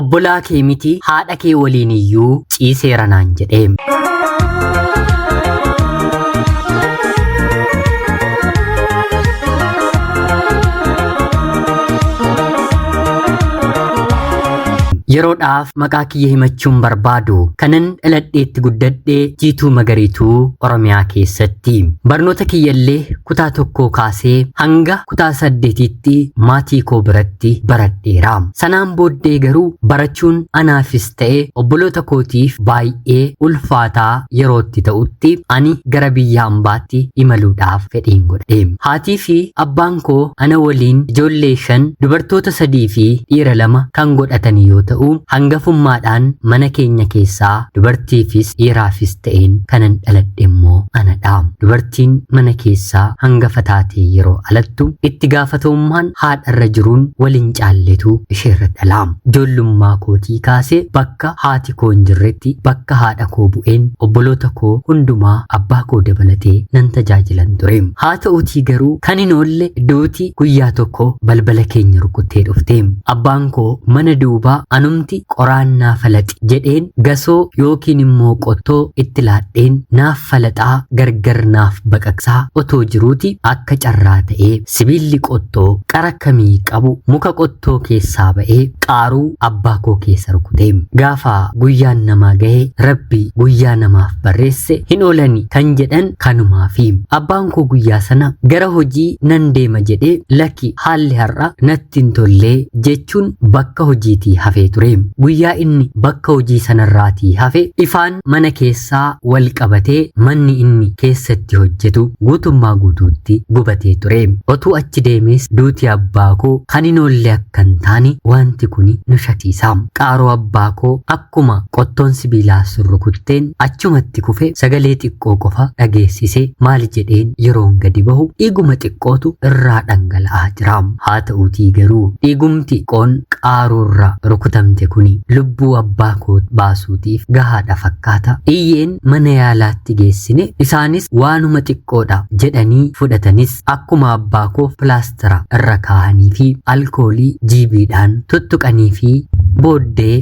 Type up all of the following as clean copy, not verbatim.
Obbolaa kee miti haadha kee waliin iyyuu ciiseera naan jedhe. Yeroodhaaf maqaa kiyya himachuun barbaadu kanan dhaladheetti guddadhe Jiituu Magariituu Oromiyaa keessatti. Barnoota kiyyallee kutaa tokkoo kaasee hanga kutaa saddeetiitti maatii koo biratti baradheera. Sanaan booddee garuu barachuun anaafis ta'e obboloota kootiif baay'ee ulfaataa yerootti ta'utti ani gara biyya hambaatti imaluudhaaf fedhiin godhadhe. Haatii fi abbaan koo ana waliin ijoollee 5 dubartoota 3 fi dhiira 2 kan godhatan yoo ta'u hangafummaadhaan mana keenya keessaa dubartiifis dhiiraafis ta'een kanan dhaladhe immoo anadha. Dubartiin mana keessaa hangafa taatee yeroo alattu itti gaafatamummaan haadharra jiruun wal hin caalletu isheerra dhala. Ijoollummaa kootii kaasee bakka haati koo hin jirretti bakka haadha koo bu'een obboloota koo hundumaa abbaa koo dabalatee nan tajaajilan ture. Haa ta'uutii garuu kan hin oolle duuti guyyaa tokko balbala keenya rukuttee dhufte. Abbaan koo mana duubaa anumti qoraan naa falaxi jedheen gasoo yookiin immoo qottoo itti laadheen naaf falaxaa gargar naaf baqaqsaa otoo jiruuti akka carraa ta'ee sibiilli qottoo qara kamii qabu muka qottoo keessaa ba'ee qaaruu abbaa koo keessa rukute. Gaafa guyyaan namaa gahe Rabbi guyyaa namaaf barreesse hin oolani kan jedhan kanumaafi. Abbaan koo guyyaa sana gara hojii nan deema jedhee lakki haalli har'a natti hin tollee jechuun bakka hojiitii hafee ture. Guyyaa inni bakka hojii sanarraatii hafe ifaan mana keessaa wal qabatee manni inni keessatti hojjetu guutummaa guutuutti gubatee ture. Otuu achi deemees duuti abbaa koo kan hin oolle akka hin taane wanti kuni nu shaksiisa. Qaaroo abbaa koo akkuma qottoon sibiilaa sun rukutteen achumatti kufe sagalee xiqqoo qofa dhageessise maali jedheen yeroon gadi bahu dhiiguma xiqqootu irraa dhangala'aa jira. Haa ta'uutii garuu dhiigumti xiqqoon qaaroorra rukutamte kuni lubbuu abbaa koo baasuutiif gahaadha fakkaata. Iyyeen mana yaalaatti geessine isaanis waanuma xiqqoodha jedhanii fudhatanis akkuma abbaa koof pilaastira irra kaa'anii fi alkoolii jiibiidhaan tuttuqanii fi booddee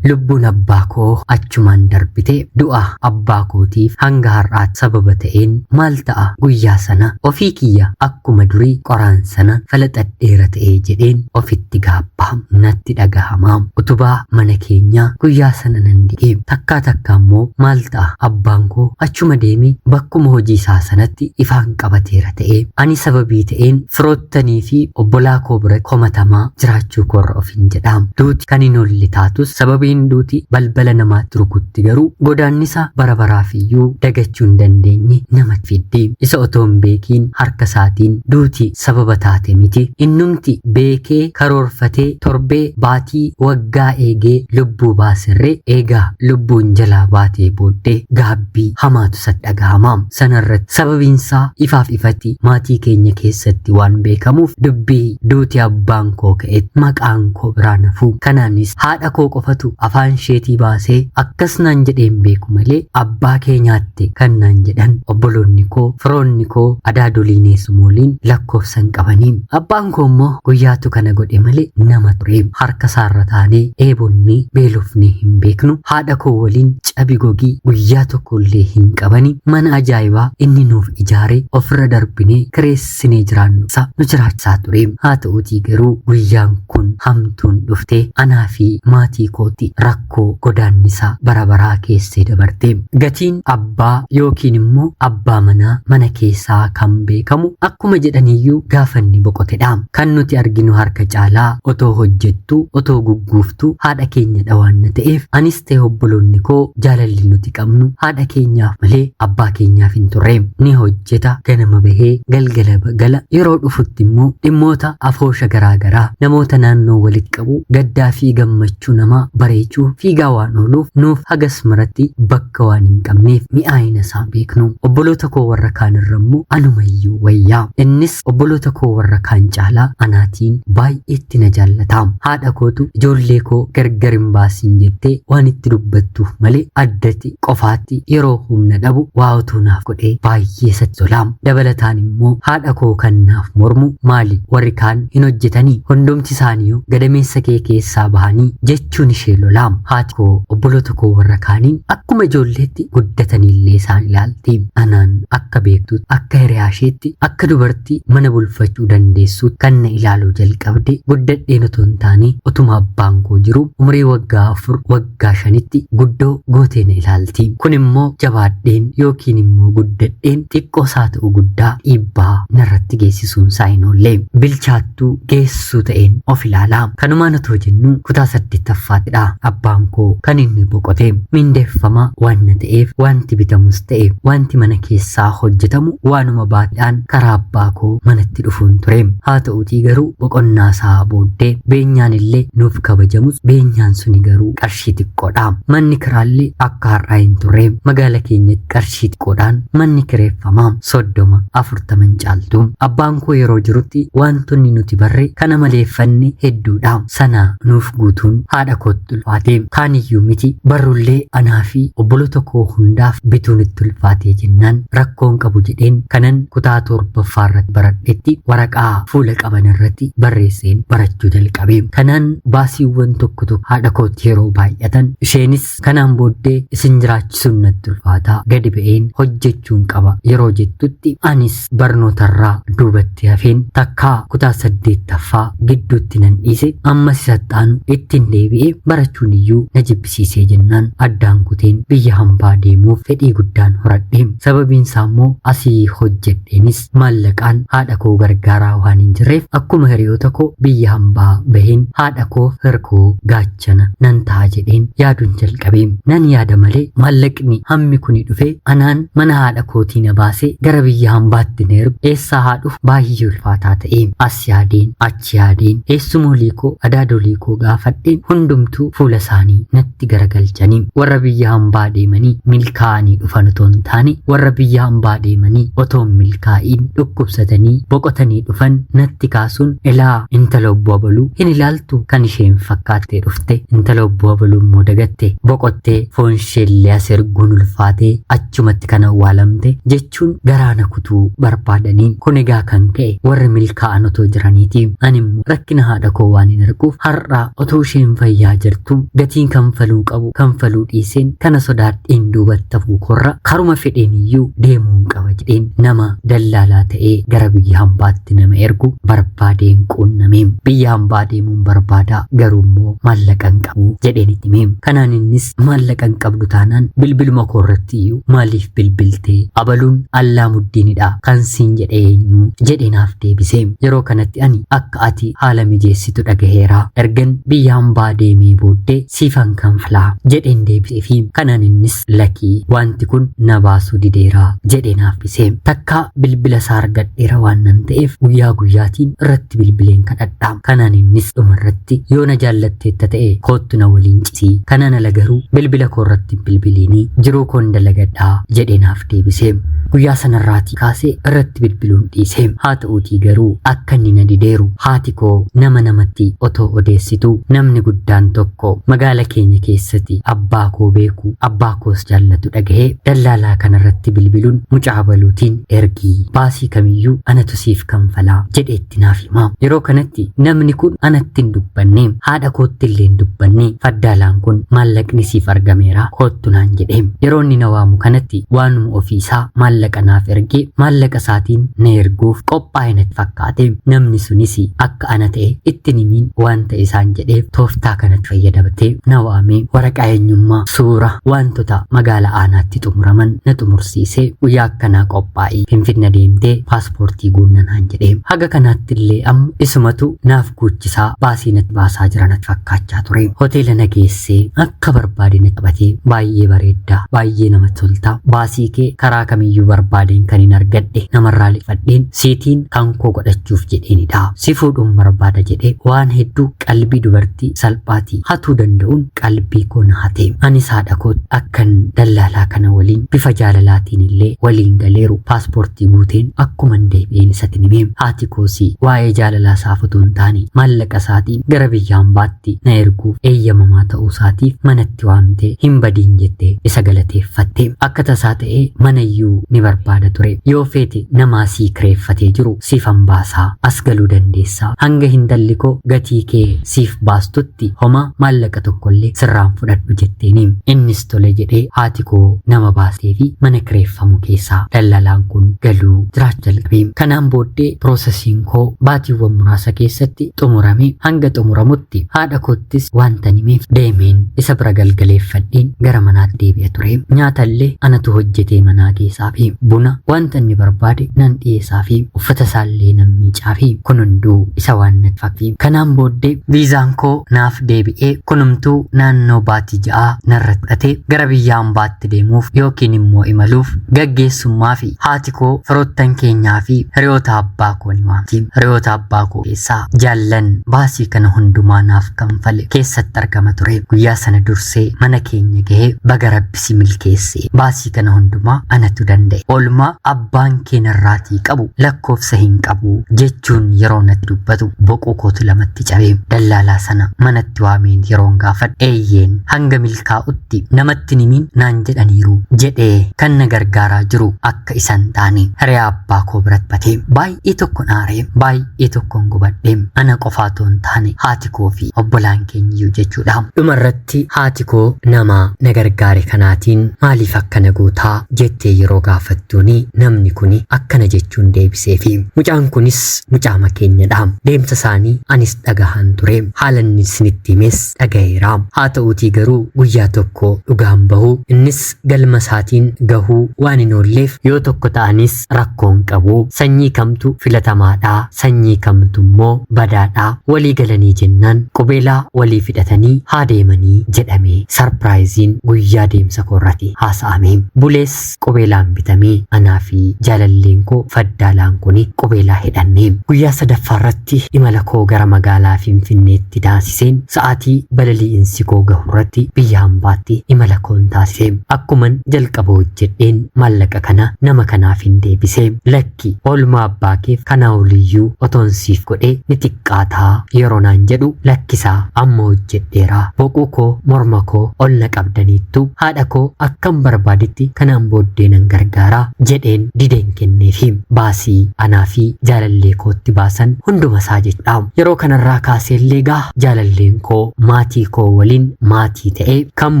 lubbuun abbaa koo achumaan darbite. Du'a abbaa kootiif hanga har'aatti sababa ta'een maal ta'a guyyaa sana ofii kiyya akkuma durii qoraan sana falaxadheera ta'ee jedheen ofitti gaabbaa natti dhagahama. Utubaa mana keenyaa guyyaa sana nan di'e. Takkaa takka immoo maal ta'a abbaan koo achuma deemee bakkuma hojii isaa sanatti ifaan qabateera ta'ee ani sababii ta'een firoottanii fi obbolaa koo bira komatamaa jiraachuu koorra ofiin jedha. Duuti kan hin oolle taatus sababiin duuti balbala namaatti rukutti garuu godaannisa bara baraaf iyyuu dagachuu hin dandeenye nama fiddi. Isa otoo hin beekiin harka isaatiin duuti sababa taate miti. Innumti beekee karoorfatee torbee baatii waggaa eegee lubbuu baaserree eegaa lubbuun jalaa baatee booddee gaabbii hamaatu isatti dhagahama. Sanarratti sababiinsaa ifaaf ifatti maatii keenya keessatti waan beekamuuf dubbii duuti abbaan koo ka'etti maqaan koo biraa nafu. Kanaanis haadha koo qofatu afaan isheetii baasee akkas naan jedheen beeku malee abbaa kee nyaatte kan naan jedhan obboloonni koo firoonni koo adaadoliin eessumooliin lakkoofsa hin qabanii. Abbaan koo immoo guyyaatu kana godhe malee nama ture. Harka isaarra taanee dheebonnee beelofnee hin beeknu. Haadha koo waliin cabi gogii guyyaa tokko illee hin qabani. Mana ajaa'ibaa inni nuuf ijaare ofirra darbinee kireessinee jiraannu isa nu jiraachisaa ture. Haa ta'uutii garuu guyyaan kun hamtuun dhuftee anaa fi maatii kootti rakkoo godaannisaa bara baraa keessee dabarte. Gatiin abbaa yookiin immoo abbaa manaa mana keessaa kan beekamu akkuma jedhaniyyuu gaafa inni boqotedha. Kan nuti arginu harka caalaa otoo hojjettuu otoo gugguuftuu haadha keenyadha waan ta'eef anis ta'e obboloonni koo jaalalli nuti qabnu haadha keenyaaf malee abbaa keenyaaf hin turre. Ni hojjeta ganama bahee galgala gala yeroo dhufutti immoo dhimmoota afoosha garaagaraa namoota naannoo walitti qabu gaddaa fi gammachuu namaa bareecha. bareechuu fiigaa waan ooluuf nuuf hagas maratti bakka waan hin qabneef mi'aayina isaa beeknu. Obboloota koo warra kaan irra immoo anumayyuu wayyaa. Innis obboloota koo warra kaan caalaa anaatiin baay'eetti na jaallata. Haadha kootu ijoollee koo gargar hin baasiin jettee waan itti dubbattuuf malee addatti qofaatti yeroo humna dhabu waa utuu naaf godhee baay'ee isatti tola. Dabalataan immoo haadha koo kan naaf mormu maali warri kaan hin hojjetanii hundumti isaaniiyyuu gadameessa kee keessaa bahanii jechuun ishee lola. Haati koo obboloota koo warra kaaniin akkuma ijoolleetti guddataniillee isaan ilaalti. Anaan akka beektuutti akka hiriyaa isheetti akka dubartii mana bulfachuu dandeessuutti kan na ilaaluu jalqabde guddadheen otoo hin taane otuma abbaan koo jiru umurii waggaa 4 waggaa 5tti guddoo gootee na ilaalti. Kun immoo jabaadheen yookiin immoo guddadheen xiqqoo isaa ta'u guddaa dhiibbaa narratti geessisuun isaa hin oolle. Bilchaattuu geessuu ta'een of ilaala. Kanumaan otoo jennu kutaa 8ffaattidha. Abbaan koo kan inni boqote mindeeffama waan na ta'eef wanti bitamus ta'e wanti mana keessaa hojjetamu waanuma baatiidhaan karaa abbaa koo manatti dhufuun ture. Haa ta'uutii garuu boqonnaa isaa booddee beenyaan illee nuuf kabajamus beenyaan suni garuu qarshii xiqqoodha. Manni kiraallee akka har'aa hin turre. Magaala keenyatti qarshii xiqqoodhaan manni kireeffama 30 40 caaltu. Abbaan koo yeroo jirutti wantoonni nuti barre kana maleeffanne hedduudha. Sana nuuf guutuun haadha kootti ulfaate. Kaaniyyuu miti barrullee anaa fi obboloota koo hundaaf bituun itti ulfaate jennaan rakkoon qabu jedheen kanan kutaa 7ffaa irratti baradhetti waraqaa fuula qaban irratti barreesseen barachuu jalqabe. Kanaan baasiiwwan tokko tokko haadha kootti yeroo baay'atan isheenis kanaan booddee isin jiraachisuun natti ulfaataa gadi ba'een hojjechuun qaba yeroo jettutti anis barnootarraa duubatti hafeen takkaa kutaa 8ffaa gidduutti nan dhiise. Ammas isattaanu ittiin deebi'ee barachuun iyyuu na jibbisiisee jennaan addaan kuteen biyya hambaa deemuuf fedhii guddaan horadhe. Sababiin isaa immoo asii hojjedheenis maallaqaan haadha koo gargaaraa waan hin jirreef akkuma hiriyoota koo biyya hambaa baheen haadha koo hirkoo gaachana nan ta'a jedheen yaaduun jalqabe. Nan yaada malee maallaqni hammi kuni dhufe anaan mana haadha kootii na baasee gara biyya hambaatti na ergu eessaa haa dhufu baay'ee ulfaataa ta'e. As yaadeen achi yaadeen eessuma olii koo adaadolii koo gaafadheen hundumtuu fuula isaanii natti garagalchanii warra biyya hambaa deemanii milkaa'anii dhufan otoo hin taane warra biyya hambaa deemanii otoo hin milkaa'iin dhukkubsatanii boqotanii dhufan natti kaasuun ilaa intala obbo Abaluu hin ilaaltu kan isheen fakkaattee dhufte intala obbo Abaluu immoo dagatte boqottee foon isheellee as erguun ulfaatee achumatti kan awwaalamte jechuun garaana kutuu barbaadanii. Kun egaa kan ka'e warri milkaa'an otoo jiraniiti. Ani immoo rakkina haadha koo waan hin arguuf har'a otoo isheen fayyaa jirtu gatiin kanfaluu qabu kanfaluu dhiiseen kana sodaadheen duubatti hafuu korra karuma fedheen iyyuu deemuun qaba jedheen nama dallaalaa ta'ee gara biyya hambaatti nama ergu barbaadeen quunname. Biyya hambaa deemuun barbaadaa garuu immoo maallaqa hin qabu jedheen itti hime. Kanaan innis maallaqa hin qabdu taanaan bilbiluma koo irratti iyyuu maaliif bilbiltee abaluun allaa muddiinidha kan siin jedhee eenyu jedhee naaf deebise. Yeroo kanatti ani akka ati haala mijeessitu dhagaheera. Ergan biyya hambaa deemee booddee siifan kanfalaa jedheen deebisee fi kanaan innis lakii wanti kun na baasuu dideera jedhee naaf deebise. Takkaa bilbila isaa argadheera waan nan ta'eef guyyaa guyyaatiin irratti bilbileen kadhadha. Kanaan innis dhumarratti yoo na jaallatteetta ta'e koottu na waliin ciisii. Kanaan ala garuu bilbila koo irratti bilbiliinii jiruu koon dalagadhaa jedhee naaf deebise. Guyyaa sanarraatii kaasee irratti bilbiluun dhiise. Haa ta'uutii garuu akka inni na dideeru haati koo nama namatti otoo odeessitu namni guddaan tokko magaala keenya keessatti abbaa koo beeku abbaa koos jaallatu dhagahee dallaalaa kanarratti bilbiluun mucaa abaluutiin ergii baasii kamiyyuu anatu siif kanfalaa jedheetti naaf hima. Yeroo kanatti namni kun anatti hin dubbanne haadha kootti illee hin dubbanne faddaalaan kun maallaqni siif argameera koottu naan jedhe. Yeroo inni na waamu kanatti waanuma ofiisaa maallaqa naaf ergee maallaqa isaatiin na erguuf qophaa'e natti fakkaate. Namni sunis akka ana ta'e ittiin himiin waan ta'e isaan jedheef tooftaa kanatti fayyadamtee na waamee waraqaa eenyummaa suura wantoota magaala aanaatti xumuraman na xumursiisee guyyaa akkanaa qophaa'ii Finfinne deemtee paaspoortii guunnanaan jedhee. Haga kanaatti illee amma isumatu naaf guuchisaa baasii natti baasaa jira natti fakkaachaa ture. Hoteela na geessee akka barbaade na qabatee baay'ee bareeddaa baay'ee namatti tolta baasii kee karaa kamiyyuu barbaadeen kan hin argadhe namarraa liqfadheen siitiin kan koo godhachuuf jedheenidha. Si fuudhuun barbaada jedhee waan hedduu qalbii dubartii salphaatii hatuu danda'uun qalbii koo na hate. Anis haadha kootti akkan dallaalaa kana waliin bifa jaalalaatiin illee waliin galeeru paaspoortii guuteen akkuman deebi'een isatti hime. Haati koosii waa'ee jaalalaa isaaf otoo hin taane maallaqa isaatiin gara biyya hambaatti na erguuf eeyyamamaa ta'uu isaatiif manatti waamtee hin badiin jettee isa galateeffatte. Akka tasaa ta'ee manayyuu ni barbaada ture. Yoo feete namaa sii kireeffatee jiru siifan baasaa as galuu dandeessaa. Hanga intalli koo gatii kee siif baastutti homaa maallaqa tokkollee sirraan fudhadhu jetteeni. Innis tole jedhee haati koo nama baastee fi mana kireeffamu keessaa dallalaan kun galuu jiraachuu jalqabe. Kanaan booddee piroosesiin koo baatiiwwan muraasa keessatti xumurame. Hanga xumuramutti haadha koottis wanta himeef deemeen isa bira galgaleeffadheen gara manaatti deebi'a ture. Nyaatallee anatu hojjetee manaa keessaa fi buna wanta inni barbaade nan dhiyeessaa fi uffata isaallee nan miicaa fi kun hunduu isa waan natti fakkaate. Kanaan booddee viizaan koo naaf deebi'ee kunumtuu naannoo baatii 6 narratti fudhatee gara biyya hambaatti deemuuf yookiin immoo imaluuf gaggeessummaa fi haati koo firoottan keenyaa fi hiriyoota abbaa koo ni waamti. Hiriyoota abbaa koo keessaa jaallan baasii kana hundumaa naaf kanfale keessatti argama ture. Guyyaa sana dursee mana keenya gahee baga rabbi si milkeesse baasii kana hundumaa anatu danda'e. Oolmaa abbaan kee narraatii qabu lakkoofsa hin qabu jechuun yeroo natti dubbatu boquu kootu lamatti cabe. Dallaalaa sana manatti waameen yeroon gaafadhu eeyyeen hanga milkaa'utti namatti himiin naan jedhaniiru jedhee kan na gargaaraa jiru akka isan taane hiriyaa abbaa koo biratti batee baay'ee tokko aaree baay'ee tokkoon gubadhe. Ana qofaa otoo hin taane haati koo fi obbolaan keenyiyyuu jechuudha. Dhumarratti haati koo nama na gargaare kanaatiin maaliif akkana gootaa jettee yeroo gaafattuuni namni kuni akkana jechuun deebiseefi. Mucaan kunis mucaama keenyadha. Deemsa isaanii anis dhagahan ture. Haala inni isinitti himes dhagaheera. Haa ta'uutii garuu guyyaa tokko dhugaan bahu innis galma isaatiin gahuu waan hin oolleef yoo tokko ta'anis rakkoon qabu. Sanyii kamtu filatamaadha, sanyii kamtu immoo badaadha. Walii galanii jennaan qubeelaa walii fidhatanii haa deemanii jedhame. Sarpiraayiziin guyyaa deemsa koorratti haasa'ame. Bulees qubeelaan bitamee anaa fi jaalalleen koo faddaalaan kuni qubeelaa hidhanne. Guyyaa sadaffaarratti imala koo gara magaalaa Finfinneetti taasiseen sa'aatii balali'insi koo gahurratti biyya hambaatti imala koon taasise. Akkuman jalqaba hojjedheen maallaqa kana nama kanaaf hin deebise. Lakki oolmaa abbaa keef kanaa oliyyuu otoon siif godhee ni xiqqaataa yeroo naan jedhu lakkisaa amma hojjedheera. Boquu koo morma koo ol na qabdaniittu haadha koo akkam barbaadetti kanaan booddee nan gargaaraa jedheen dideen kenneefi baasii anaa fi jaalallee kootti baasan hunduma isaa jechuudha. Yeroo kanarraa kaasee illee gaa jaalalleen koo maatii koo waliin maatii ta'ee kan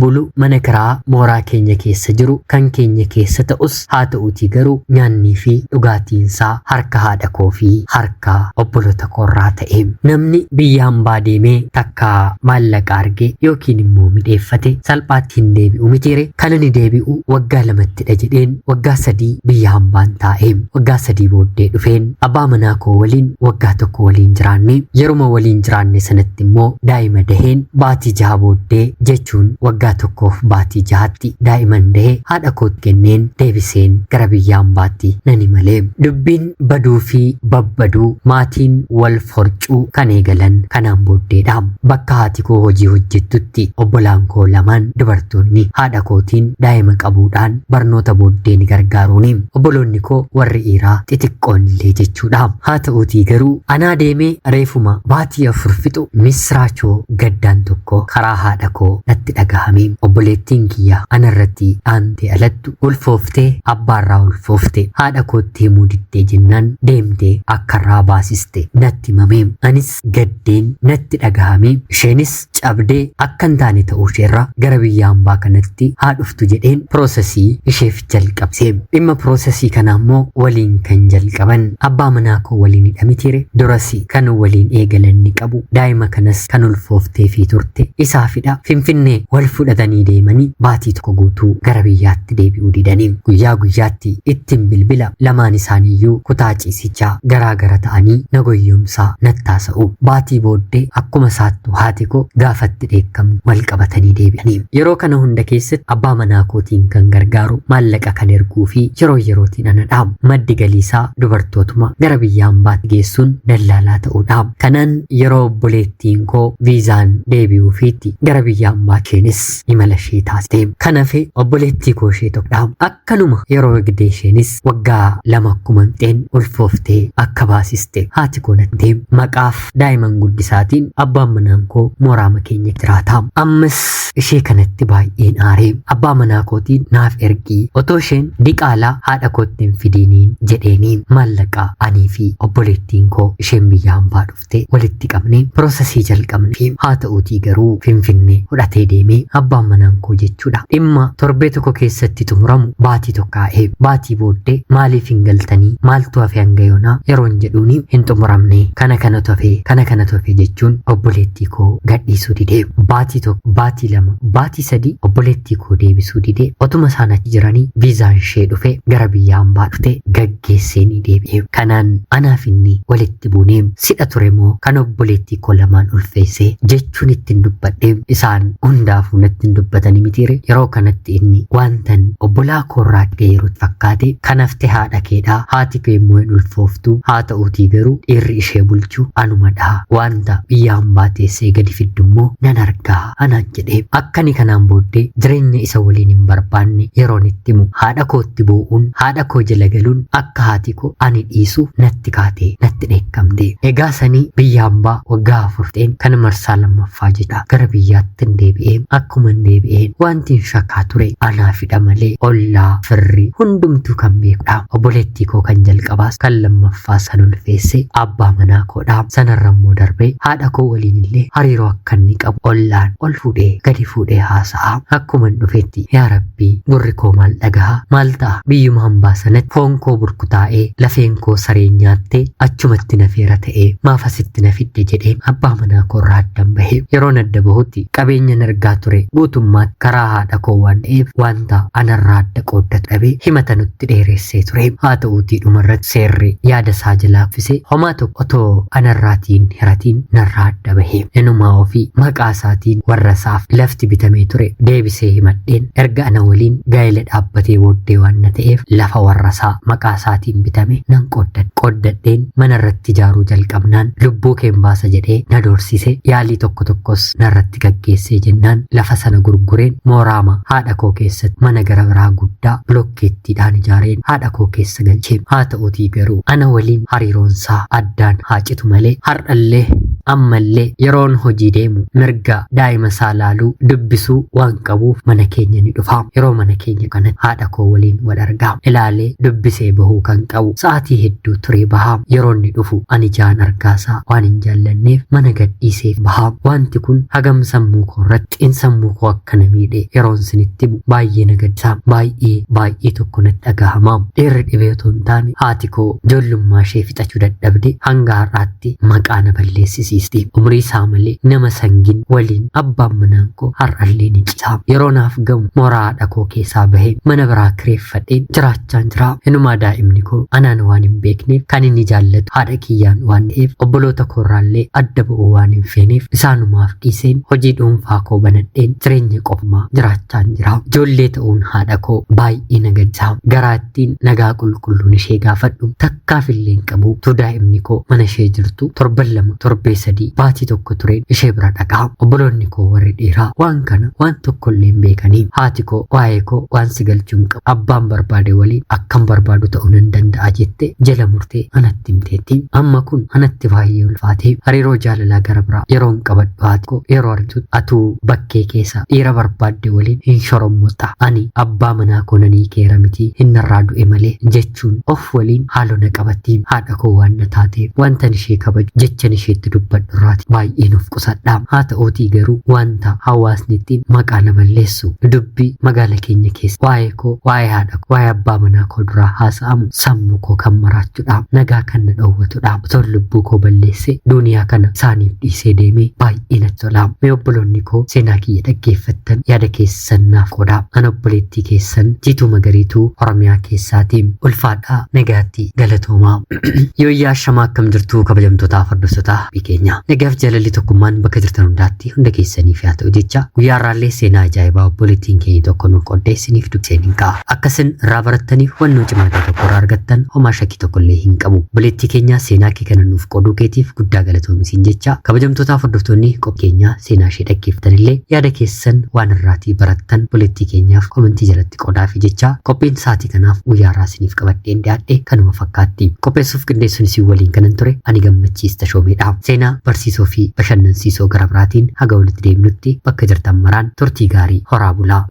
bulu mana kiraa mooraa keenya keessa jiru kan keenya keessa ta'us haa ta'uutii garuu nyaannii fi dhugaatiinsaa harka haadha koo fi harka obboloota koorraa ta'e. Namni biyya hambaa deemee takka maallaqa arge yookiin immoo midheeffate salphaatti hin deebi'u mitiire. Kan inni deebi'u waggaa 2ttidha jedheen waggaa 3 biyya hambaan taa'e. Waggaa 3 booddee dhufeen abbaa manaa koo waliin waggaa 1 waliin jiraanne. Yeruma waliin jiraanne sanatti immoo daa'ima daheen baatii 6 booddee jechuun waggaa 1f baatii 6tti daa'iman dahee haadha kootti kenneen deebiseen gara biyya hambaatti nan imalee. Dubbiin baduu fi babbaduu maatiin wal forcuu kan eegalan kanaan booddeedha. Bakka haati koo hojii hojjettutti obbolaan koo lamaan dubartoonni haadha kootiin daa'ima qabuudhaan barnoota booddee ni gargaaruuni. Obboloonni koo warri dhiiraa xixiqqoon illee jechuudha. Haa ta'uutii garuu anaa deemee reefuma baatii 4 fixu misraachoo gaddaan tokko karaa haadha koo natti dhagahame. Obboleettiin kiyya anarratti aantee alattu ulfooftee abbaarraa ulfoofte haadha kootti himuu diddee jennaan deemtee akkarraa baasiste natti himame. Anis gaddeen natti dhagahame. Isheenis cabdee akka hin taane ta'uu isheerra gara biyya hambaa kanatti haa dhuftu jedheen piroosesii isheef jalqabse. Dhimma piroosesii kana immoo waliin kan jalqaban abbaa manaa koo waliin hidhamitiire durasi kan waliin eegalan ni qabu. Daa'ima kanas kan ulfooftee fi turte isaafidha. Finfinnee wal fudhatanii deemanii baatii 1 guutuu gara biyyaatti deebi'uu didanii guyyaa guyyaatti ittiin bilbila lamaan isaaniiyyuu kutaa ciisichaa garaa gara ta'anii na goyyomsaa nattaasa'u. Baatii booddee akkuma isaattu haati koo gaaffii Gaafatti dheekkamtu wal qabatanii deebi'anii. Yeroo kana hunda keessatti abbaa manaa kootiin kan gargaaru maallaqa kan erguu fi yeroo yerootiin anadha. Maddi galiisaa dubartootuma gara biyya hambaatti geessuun dallaalaa ta'uudha. Kanaan yeroo obboleettiin koo viizaan deebi'uufiitti gara biyya hambaa isheenis imala ishee taasiste. Kan hafe obboleettii koo ishee tokkodha. Akkanuma yeroo eegdee isheenis waggaa 2 akkuma fixeen ulfooftee akka baasiste haati koo natti maqaaf daa'iman guddisaatiin abbaan manaan koo mooraama keenya jiraata. Ammas ishee kanatti baay'een aaree abbaa manaa kootiin naaf ergii otoo isheen diqaalaa haadha kootti hin fidiiniin jedheenii maallaqa anii fi obboleettiin koo isheen biyya hambaa dhufte walitti qabne piroosesii jalqabne fi haa ta'uutii garuu Finfinnee fudhatee deemee abbaan manaan koo jechuudha. Dhimma torbee tokko keessatti xumuramu baatii tokko kaa'ee baatii booddee maaliif hin galtanii maaltu hafe hanga yoonaa yeroon jedhuuni hin xumuramne kana kanatu hafe kana kanatu hafe jechuun obboleettii koo gadhiisuu didee baatii tokko baatii 2 baatii 3 obboleettii koo deebisuu didee otuma isaan achi jiranii viizaan ishee dhufe gara biyya hambaa dhufte gaggeessee ni deebi'e. Kanaan anaaf inni walitti buunee sidha ture moo kan obboleettii koo lamaan ulfeessee jechuun ittiin dubbadhe isaan hundaafuu natti hin dubbatanii mitiire. Yeroo kanatti inni wantan obbolaa koorraa yeroo fakkaate kanafte haadha keedhaa haati kee immoo hin ulfooftu haa ta'uutii garuu dhiirri ishee bulchu anumadha wanta biyya hambaa teessee gadi fiddu immoo nan argaa anaan jedhee akkani kanaan booddee jireenya isa waliin hin barbaanne yeroon itti himu haadha kootti boo'uun haadha koo jala galuun akka haati koo ani dhiisu natti kaatee natti dheekkamte. Egaa sanii biyya hambaa waggaa 4 ta'een kan marsaa lammaffaa jedha gara biyyaatti hin deebi'ee akkuma hin deebi'een wanti hin shakkaa ture anaafidha malee ollaa firri hundumtuu kan beekudha. Obboleettii koo kan jalqabaas kan lammaffaas kan ulfeesse abbaa manaa koodha. Sanarra immoo darbee haadha koo waliin illee hariiroo akka inni qabu ollaan ol fuudhee gadi fuudhee haasa'a. Akkuma hin dhufetti yaa Rabbii gurri koo maal dhagaha maal ta'a biyyuma hambaa sanatti foon koo burkutaa'ee lafeen koo sareen nyaattee achumatti nafeera ta'ee maaf asitti na fidde jedhee abbaa manaa koo irraa addan bahe. Yeroon adda bahutti qabeenya argaa ture guutummaatti karaa haadha koo waan ta'eef wanta anarraa adda qooddatu dhabee himata nutti dheeressee ture. Haa ta'uutii dhumarratti seerri yaada isaa jalaa kuffisee homaa tokko otoo anarraatiin hiratiin narraa adda bahe. Inumaa ofii maqaa isaatiin warra isaaf lafti bitamee ture deebisee himadheen erga ana waliin gaa'ela dhaabbatee booddee waan na ta'eef lafa warra isaa maqaa isaatiin bitame nan qooddadheen mana irratti ijaaruu jalqabnaan lubbuu keen baasa jedhee na doorsise. Yaalii tokko tokkos narratti gaggeessee jennaan lafa sana gurgureen mooraama haadha koo keessatti mana gara biraa guddaa bilokkeettiidhaan ijaareen haadha koo keessa galchee. Haa ta'uutii garuu ana waliin hariiroonsaa addaan haa citu malee har'allee ammallee yeroon hojii deemu mirga daa'ima isaa laaluu dubbisuu waan qabuuf mana keenya ni dhufa. Yeroo mana keenya kanatti haadha koo waliin wal argaa ilaalee dubbisee bahuu kan qabu sa'aatii hedduu turee bahaa. Yeroo inni dhufu ani jaan argaasaa waan hin jaallanneef mana gadhiisee bahaa. Wanti kun hagam sammuu koo irratti xiinsammuu koo akka na miidhe yeroon isinitti himu baay'ee na gaddisa. Baay'ee baay'ee tokko natti dhagahama. Dhiirri dhibee otoo hin taane haati koo ijoollummaa ishee fixachuu dadhabde hanga har'aatti maqaa na balleessisiisti. Umurii isaa malee nama sangiin waliin abbaan manaan koo har'allee ni ciisa. Yeroo naaf gamu mooraa haadha koo keessaa bahee mana biraa kireeffadheen jiraachaan jira. Inumaa daa'imni koo anaan waan hin beekneef kan inni jaallatu haadha kiyyaan waan ta'eef obboloota koorraallee adda ba'uu waan hin feeneef isaanumaaf dhiiseen hojii dhuunfaa koo banadheen jireenya qofumaa jiraachaan jira. Ijoollee ta'uun haadha koo baay'ee na gaddisa. Garaa ittiin nagaa qulqulluun ishee gaafadhu takkaaf illee hin qabu. Utuu daa'imni koo mana ishee jirtu torban 2 torbee 3 baatii tokko tureen ishee bira dhaqaa. Obboloonni koo warri dhiiraa waan kana waan tokko illee hin beekanii. Haati koo waa'ee koo waan si galchuu hin qabu. Abbaan barbaade waliin akkam barbaadu ta'uu nan danda'a jette jala murtee anatti himteetti. Amma kun anatti baay'ee ulfaate. Hariiroo jaalalaa gara biraa yeroon qabadhu haati koo yeroo argitu atuu bakkee keessa dhiira barbaadde waliin hin shorommoxa. Ani abbaa manaa koo nanii keera miti hin narraa du'e malee jechuun of waliin haaloo na qabatti. Haadha koo waan na taateef wantan ishee kabaju jechan isheetti dubbadhu irraati baay'een of qusadha. Haa ta'uutii garuu wanta hawaasni ittiin maqaa na balleessu dubbii magaala keenya keessa waa'ee koo waa'ee haadha koo waa'ee abbaa manaa koo duraa haasa'amu sammuu koo kan maraachuudha. Nagaa kan na dhoowwatudha. Otoon lubbuu koo balleesse duniyaa kana isaaniif dhiisee deemee baay'ee natti tola. Mee obboloonni koo seenaa kiyya dhaggeeffattan yaada keessan naaf qoodaa. Ana obboleettii keessan Jiituu Magariituu Oromiyaa keessaatiin ulfaadhaa nagaatti galatoomaa. Yooyyaa shamaa akkam jirtu kabajamtootaa hordoftoota keenya. Nagaaf jaalalli tokkummaan bakka jirtan jirtan hundaatti hunda keessaniif yaa ta'u jecha guyyaa har'aallee seenaa ajaa'ibaa obboleettiin keenya tokko nuuf qoodde isiniif dubbiseen hin ka'a. Akka isin irraa barattaniif hubannoo cimaa ta'e tokko irraa argattan homaa shakkii tokkollee hin qabu. Obboleettii keenya seenaa kee kana nuuf qooduu keetiif guddaa galatoomi siin jecha kabajamtootaaf hordoftoonni qophii keenyaa seenaa ishee dhaggeeffatanillee yaada keessan waan irraatii barattan obboleettii keenyaaf komentii jalatti qoodaafi jecha qophiin sa'aatii kanaaf guyyaa har'aa isiniif qabadheen dhiyaadhe kanuma fakkaatti. Qopheessuuf qindeessuun isin waliin kanan ture ani Gammachiis Tashoomeedha. Seenaa barsiisoo fi bashannansiisoo gara biraatiin haga walitti deebinutti bakka jirtan maraan turtii gaarii horaa bulaa.